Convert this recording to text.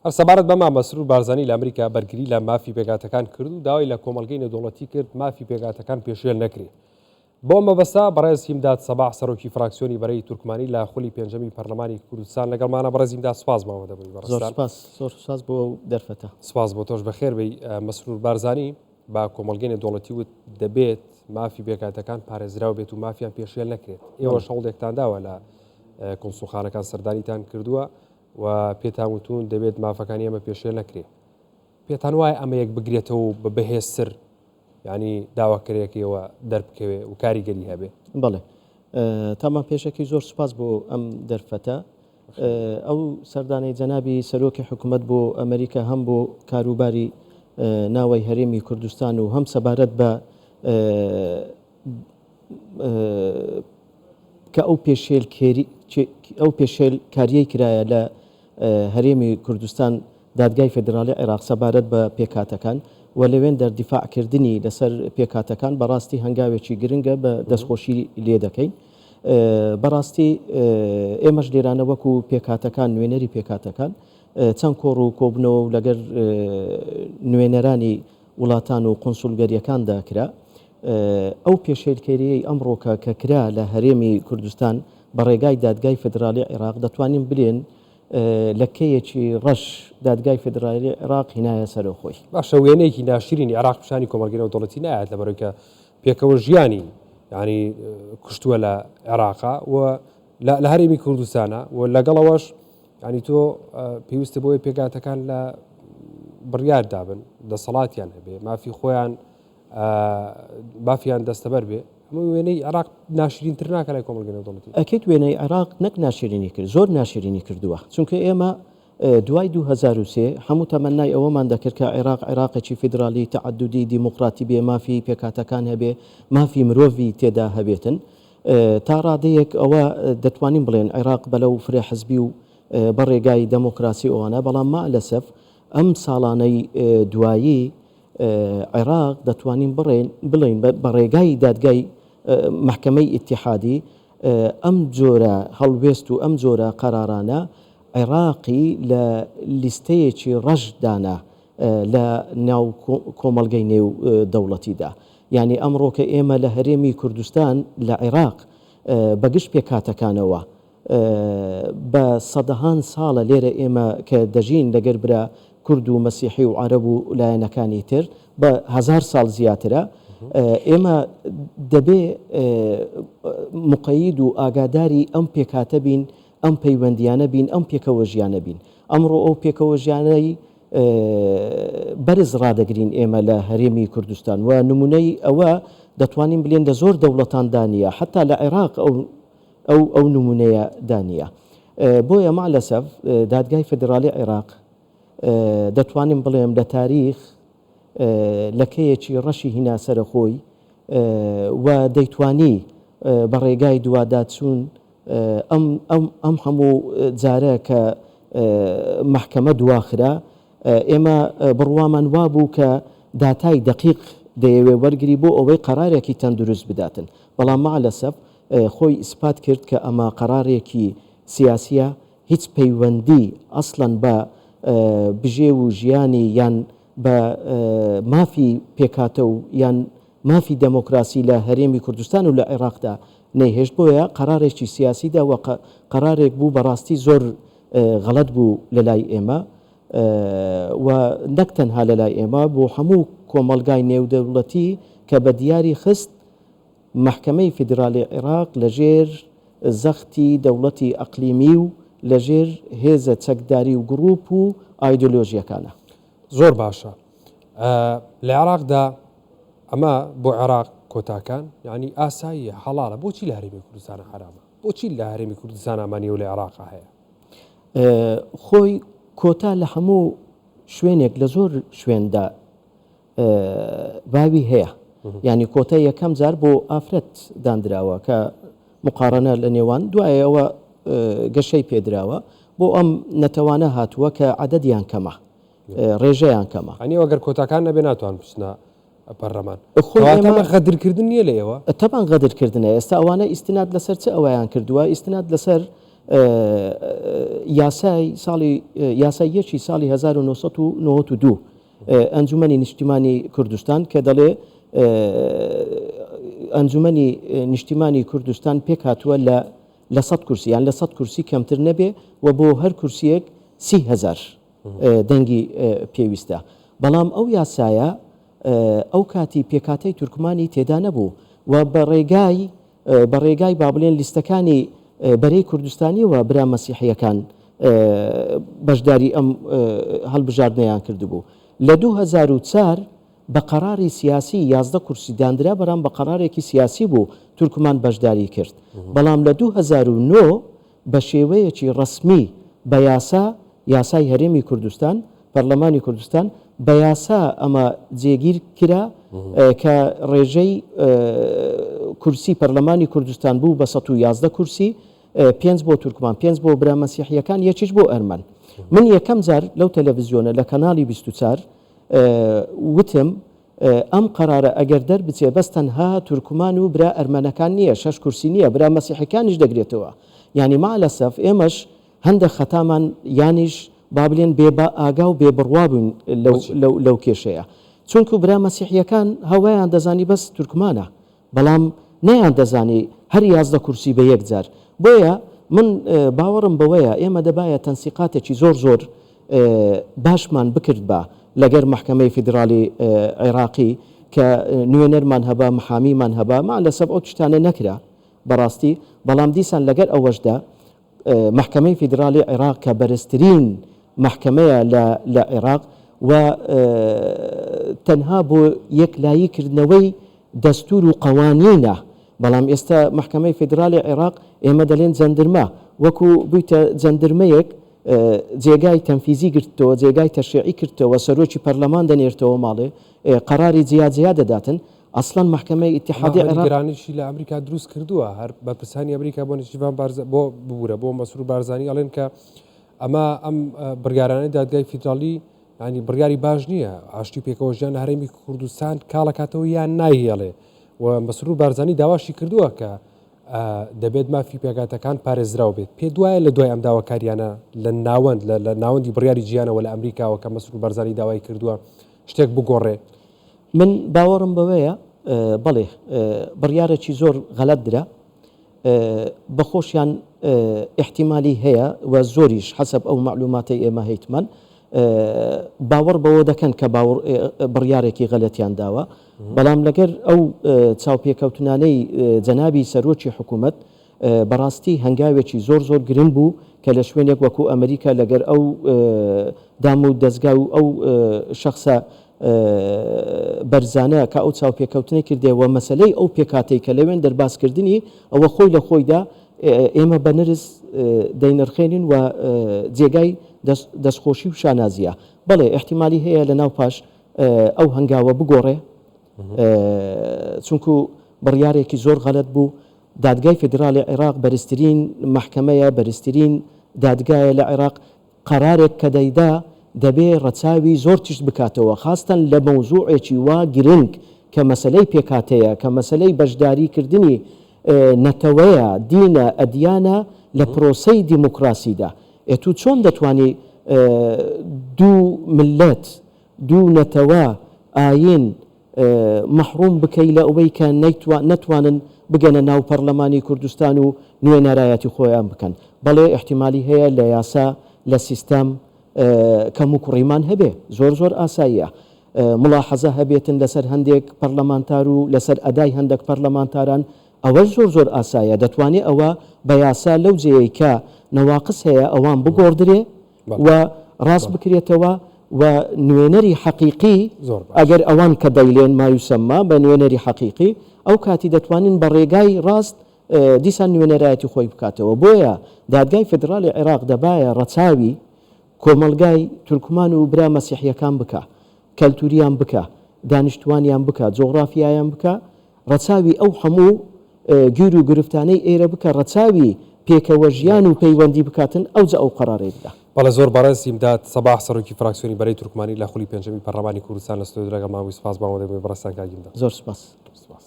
هەر سەبارەت بەمە مەسرور بارزانی لە ئەمریکا بەرگری لە مافی پێکهاتەکان کرد و داوای لە کۆمەڵگەی نێودەوڵەتی کرد مافی پێکهاتەکان پێشێل نەکرێ. بۆ ئەم مەبەستە بەڕێز هیمداد سەباح سەرۆکی فراکسیۆنی بەرەی تورکمانی لە خولی پێنجەمی پەرلەمانی کوردستان لەگەڵمانە. بەڕێز هیمداد سوپاس بۆ ئامادەبوونی زۆر بەڕێزتان. سوپاس، زۆر سوپاس بۆ ئەو دەرفەتە. سوپاس بۆ تۆش بەخێر بێی. مەسرور بارزانی بە کۆمەڵگەی نێودەوڵەتی وت دەبێت مافی پێکهاتەکان پارێزراو بێت و مافیان پێشێل نەکرێت. ئێوەش هەوڵێکتان داوە لە کونسوڵخانەکان سەردانیتان کردووە و پێتان وتوون دەبێت مافەکانی ئێمە پێشێل نەکرێ. پێتان وایە ئەمە یەک بگرێتەوە و بە بەهێزتر یانی داواکەرەکەیەوە دەربکەوێ و کاریگەری هەبێ؟ بەڵێ تامان پێشەکی زۆر سوپاس بۆ ئەم دەرفەتە. ئەو سەردانەی جەنابی سەرۆکی حکوومەت بۆ ئەمریکا هەم بۆ کاروباری ناوەی هەرێمی کوردستان و هەم سەبارەت بە کە ئەو پێشێلکێری ئەو پێشێلکاریەی کرایە لە هەرێمی کوردستان دادگای فیدراڵی عێراق سەبارەت بە پێکهاتەکان و لەوێندەر دیفاع کردنی لەسەر پێکهاتەکان بەڕاستی هەنگاوێکی گرنگە بە دەستخۆشی لێ دەکەین بەڕاستی ئێمەش لێرانە وەکو پێکهاتەکان نوێنەری پێکهاتەکان چەند کۆڕ و کۆبنەوە و لەگەر نوێنەرانی وڵاتان و قونسولگەریەکاندا کرا ئەو پێشێلکەریەی ئەمڕۆکە کە کرا لە هەرێمی کوردستان بە ڕێگای دادگای فیدراڵی عێراق دەتوانین بلێن لەکەیەکی ڕەش دادگای فیدراڵی عێراق هینایە سەرۆ خۆی. باشە وێنەیەکی ناشرینی عێراق پیشانی کۆمەڵگەی نێودەوڵەتی نایات لەبەرئەوەی کە پێکەوە ژیانی یانی کوشتووە لە عێراقا و لە هەرێمی کوردستانە و لەگەڵەوەش ینی تۆ پێویستە بۆی پێکاتەکان لە بڕیاردابن دەسەڵاتیان هەبێ مافی خۆیان مافیان دەستەبەر بێ ئەمە وێنەی عێراق ناشرینتر ناکە لای کۆمەڵگەی نێودەوڵەتی؟ ئەکید وێنەی عێراق نەک ناشرینی کرد زۆر ناشرینی کردووە چونکە ئێمە دوای 2003 هەموو تەمەنای ئەوەمان دەکرد کە عێراق عێراقێکی فیدرالی تەعەدودی دیموکراتی بێ مافی پێکهاتەکان هەبێ مافی مرۆڤی تێدا هەبێتن تا ڕادەیەک ئەوە دەتوانین بڵێن عێراق بەلەو فرە حزبی و بە ڕێگای دەمۆکراسی ئەوانە بەڵام مع لەسەف ئەم ساڵانەی دوایی عێراق دەتوانین بڕێن بڵێین بە ڕێگای دادگای مەحکەمەی ئیتیحادی ئەم جۆرە هەڵوێست و ئەم جۆرە قەرارانە عێراقی لە لیستەیەکی ڕەش دانا لە ناو کۆمەڵگەی نێو دەوڵەتیدا یانی ئەمڕۆکە ئێمە لە هەرێمی کوردستان لە عێراق بە گشت پێکهاتەکانەوە بە سەدەهان ساڵە لێرە ئێمە کە دەژین لەگەر برا کورد و مەسیحی و عەرەب و لایەنەکانی تر بە هەزار ساڵ زیاترە ئێمە دەبێ مقەید و ئاگاداری ئەم پێکهاتە بین ئەم پەیوەندیانە بین ئەم پێکەوە ژیانە بین ئەمڕۆ ئەو پێکەوە ژیانەی بەرز ڕادەگرین ئێمە لە هەرێمی کوردستان و نمونەی ئەوە دەتوانین بلێن لە زۆر دەوڵەتاندا نییە حتا لە عێراق ئەو ئەو ئەو نمونەیە دا نییە. بۆیە مع الاسف دادگای فیدرالی عیراق دەتوانم بڵێم لە تاریخ لەکەیەکی ڕەشی هینا سەرە خۆی و دەیتوانی بە ڕێگای دواداچوون ئەم ئەم ئەم هەموو جارە کە مەحکەمە دواخرا ئێمە بڕوامان وابوو کە داتای دەقیق دەیەوێ وەرگری بۆ ئەوەی قەرارێکی تەندروست بداتن بەڵام مع الاسف خۆی ئیسپات کرد کە ئەمە قەرارێکی سیاسیە هیچ پەیوەندی ئەسڵەن بە بژێو و ژیانی یان بە مافی پێکهاتە و یان مافی دێمۆکراسی لە هەرێمی کوردستان و لە عێڕاقدا نەیهێشت بۆیە قەرارێکی سیاسی دا و قەرارێک بوو بەڕاستی زۆر غەڵەت بوو لە لای ئێمە و نەک تەنها لە لای ئێمە بۆ هەموو کۆمەڵگای نێودەوڵەتی کە بە دیاری خست مەحکەمەی فیدرالی عیراق لە ژێر زەختی دەوڵەتی ئەقلیمی و لە ژێر هێزە چەکداری و گڕوپ و ئایدۆلۆژیەکانە. زۆر باشە لە عێراقدا ئەمە بۆ عێراق کۆتاکان یعنی ئاساییە حەڵاڵە بۆچی لە هەرێمی کوردستانە حەرامە بۆچی لە هەرێمی کوردستان ئەمە نیە و لە عێراقا هەیە؟ خۆی کۆتا لە هەموو شوێنێک لە زۆر شوێندا باوی هەیە یعنی کۆتا یەکەم جار بۆ ئافرەت دانراوە کە مقارنە لە نێوان دوایەوە گەشەی پێدراوە بۆ ئەم نەتەوانە هاتووە کە عددیان کەمە ڕێژەیان کەمە ئەنی ئەگەر کۆتاکان نەبێ ناتوان بچنە پەرلەمان خۆ غەدرکردن نییە لە ئێوە تەبان غەدرکردنە ئێستا ئەوانە ئیستناد لەسەر چ ئەویان کردووە ئیستناد لەسەر. یاسای ساڵی یاسای یەکی ساڵی 1992 ئەنجومەنی نیشتیمانی کوردستان کە دەڵێ ئەنجومەنی نیشتیمانی کوردستان پێکهاتووە لە لە سەد کورسی یان لە سەد کورسی کەمتر نەبێ و بۆ هەر کورسیەک 30هزار دەنگی پێویستە بەڵام ئەو یاسایە ئەو کاتی پێکاتەی تورکمانی تێدا نەبوو و بە ڕێگای بە ڕێگای با بڵێن لیستەکانی بەرەی کوردستانیەوە برا مەسیحیەکان بەشداری ئەم هەڵبژاردنەیان کردبوو. لە 2004 بە قەراری سیاسی 11 کورسی داندرا بەرام بە قەرارێکی سیاسی بوو تورکمان بەشداری کرد بەڵام لە 2009 بە شێوەیەکی ڕەسمی بە یاسا، یاسای هەرێمی کوردستان، پەرلەمانی کوردستان بە یاسا ئەمە جێگیر کرا کە ڕێژەی کورسی پەرلەمانی کوردستان بوو بە 111 کورسی، پێنج بۆ تورکمان، پێنج بۆ برا مەسیحییەکان، یەکیش بۆ ئەرمەن. من یەکەم جار لەو تەلەڤزیۆنە لە کەناڵی 24 وتم ئەم قەرارە ئەگەر دەربچێ بەس تەنها تورکمان و برا ئەرمەنەکان نیە شەش کورسی نیە برا مەسیحەکانیش دەگرێتەوە یانی مع الاسف ئێمەش هەندە خەتامان یانیش با بلێن بێ با ئاگا و بێ بڕوا بوین لەو لەو لەو کێشەیە چونکو برا مەسیحیەکان هەوایان دەزانی بەس تورکمانە بەڵام نەیان دەزانی هەر 11 کورسی بە یەک جار بۆیە من باوەڕم بەوەیە ئێمە دەبایە تەنسیقاتێکی زۆر زۆر باشمان بکردبا لەگەر مەحکەمەی فیدراڵی عێراقی کە نوێنەرمان هەبا محامیمان هەبا مع لەسەف ئەو تشتانە نەکرا بەڕاستی بەڵام دیسان لەگەر ئەوەشدا مەحکەمەی فیدراڵی عێراق کە بەرزترین مەحکەمەیە لە لە عێراق و تەنها بۆ یەکلایی کردنەوەی دەستور و قەوانینە بەڵام ئێستا مەحکەمەی فیدراڵی عێراق ئێمە دەلێن جەندرمە وەکو بویتە جەندرمەیەک جێگای تەنفیزی گرتەوە جێگای تەشریعی کردتەوە سەرۆکی پەرلەمان دەنێرتەوە ماڵێ قەراری جیا جیا دەداتن ئەسڵەن مەحکەمەی ئیتیحادی عێراق نیگەرانیشی لە ئەمریکا دروست کردووە هەر بەرپرسانی ئەمریکا بۆ نێچیرڤان بارزانی بۆ ببورە بۆ مەسرور بارزانی ئەڵێن کە ئەمە ئەم بڕیارانەی دادگای فیدراڵی ینی بڕیاری باش نییە ئاشتی پێکەوە ژیان لە هەرێمی کوردستان کاڵەکاتەوە یان نایهێڵێ و مەسرور بارزانی داواشی کردووە کە دەبێت مافی پێکهاتەکان پارێزراو بێت. پێت وایە لە دوای ئەم داواکارییانە لە ناوەند، لە ناوەندی بڕیاری جیهانەوە لە ئەمریکاوە کە مەسرور بارزانی داوای کردووە شتێک بگۆڕێ؟ من باوەڕم بەوەیە بەڵێ بڕیارێکی زۆر غەلەت درا، بە خۆشیان ئیحتیمالی هەیە و زۆریش حەسەب ئەو مەعلوماتەی ئێمە هەیتمان باوەڕ بەوە دەکەن کە بڕیارێکی غەلەتیان داوە، بەڵام لەگەر ئەو چاوپێکەوتنانەی جەنابی سەرۆکی حکوومەت بەڕاستی هەنگاوێکی زۆر زۆر گرنگ بوو کە لە شوێنێک وەکو ئەمریکا لەگەر ئەو دام و دەزگا و ئەو شەخسە بەرزانە کە ئەو چاوپێکەوتنەی کردێ و مەسەلەی ئەو پێکهاتەی کە لەوێن دەربازکردنی ئەوە خۆی لە خۆیدا ئێمە بە نرس دەینرخێنین و جێگای دەستخۆشی و شانازیە. بەڵێ ئیحتیمالی هەیە لە ناو پاش ئەو هەنگاوە بگۆڕێ چونکو بڕیارێکی زۆر غەلەت بوو دادگای فیدراڵی عێراق بەرزترین مەحکەمەیە بەرزترین دادگایە لە عێراق قەرارێک کە دەیدا دەبێ ڕەچاوی زۆر تشت بکاتەوە خاستەن لە مەوزوعێکی وا گرنگ کە مەسەلەی پێکهاتەیە کە مەسەلەی بەشداری کردنی نەتەوەیە دینە ئەدیانە لە پرۆسەی دیموکراسیدا ئێ تو چۆن دەتوانی دوو مللەت، دوو نەتەوە، ئایین مەحڕوم بکەی لە ئەوەی کە نەتوانن بگەنە ناو پەڕلەمانی کوردستان و نوێنەرایەتی خۆیان بکەن؟ بەڵێ ئیحتیمالی هەیە لە یاسا، لە سیستەم کەموکوڕیمان هەبێ، زۆر زۆر ئاساییە مولاحەزە هەبێتن لەسەر هەندێک پەڕلەمانتار و لەسەر ئەدای هەندەک پەڕلەمانتاران، ئەوەش زۆر زۆر ئاسایە دەتوانێ ئەوە بە یاسا لەو جێیەی کە نەواقس هەیە ئەوان بگۆڕدرێ و ڕاست بکرێتەوە و نوێنەری حەقیقی ئەگەر ئەوان کە دەیلێن ما یوسەمما بە نوێنەری حەقیقی ئەو کاتی دەتوانین بە ڕێگای ڕاست دیسان نوێنەرایەتی خۆی بکاتەوە بۆیە دادگای فیدراڵی عێراق دەبایە ڕەچاوی کۆمەڵگای تورکمان و برا مەسیحیەکان بکا کەلتوریان بکا دانیشتوانیان بکا جوغرافیایان بکا ڕەچاوی ئەو هەموو گیر و گرفتانەی ئێرە بکە ڕەچاوی پێکەوە ژیان و پەیوەندی بکاتن ئەوجا ئەو قەرارەی بدە. بەڵێ زۆر بەڕێز ئیمداد سەباح سەرۆکی فراکسیۆنی بەرەی تورکمانی لە خولی پێنجەمی پەرلەمانی کوردستان لە ستۆدیۆ لەگەڵمان بووی سوپاس بۆ ئامادەبوونی بەڕێزتان کاک ئیمداد. زۆر سوپاس. سوپاس.